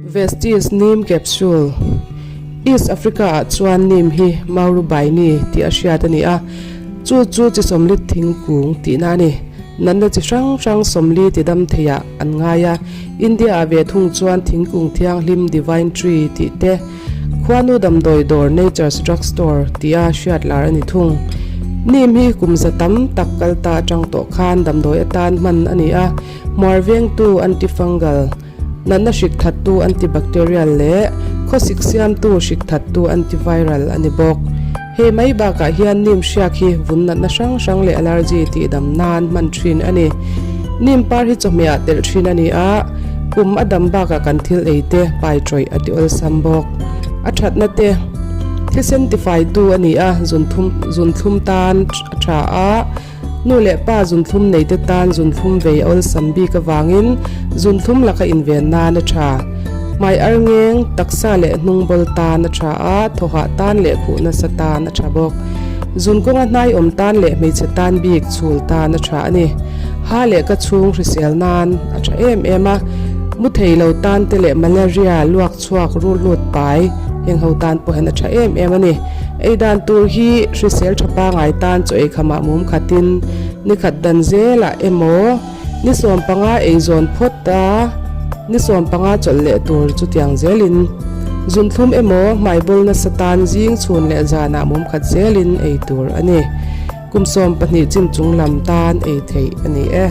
Vestige Neem Capsule, East Africa ah chuan neem hi Maurubaini tih a hriat a ni a, chu chu chi sawmli thingkung tihna a ni. Natna chi hrang hrang sawmli ti dam theiah an ngai a, India ah ve thung chuan thingkung thianghlim Divine Tree tih te, Khuanu damdawi dawr Nature's Drug Store tia hriat lar a ni thung. Neem hi kum za tam tak kal ta atang tawh khan damdawi atan hman a ni a, hmuar vengtu antifungal, natna hrik thattu antibacterial leh khawsik siamtu hrik thattu antiviral a ni bawk. Hei mai bakah hian neem hriak hi vun natna hrang hrang leh allergy tih dam nan hman thin a ni. Neem par hi chawhmeh ah telh thin a ni a, kum a dam bakah kan thil ei te pai tawih a ti awlsam bawk. A thatna te thisen tifaitu a ni a, zunthum zunthlum tan a tha a, nu leh pa zunthlum nei te tan zunthlum vei a awlsam bik avangin zunthlum laka inven nan a tha. Hmai ar ngeng, taksa leh hnung bawl tan a tha a, thawhah tan leh khuh nasa tan a tha bawk. Zun kawnga hnai awm tan leh hmeichhe tan bik chhul tan a tha a ni. Ha leh ka chhung hrisel nan a tha em em a, mu thei lo tan te leh malaria, luak chhuak, rulhlut pai heng ho tan pawh hian a tha em em a ni. Ei dan tur hi hrisel tha pangai tan chaw ei khamah mum khatin ni khat dan zelah emaw, Ni 15 eizawn phawt a, ni 15 chawlh leh tur chutiang zelin zunthlum emaw hmaibawl nasa tan zing chhun leh zanah mum khat zelin ei tur a ni. Kum 12 chin chung lam tan ei theih a ni e.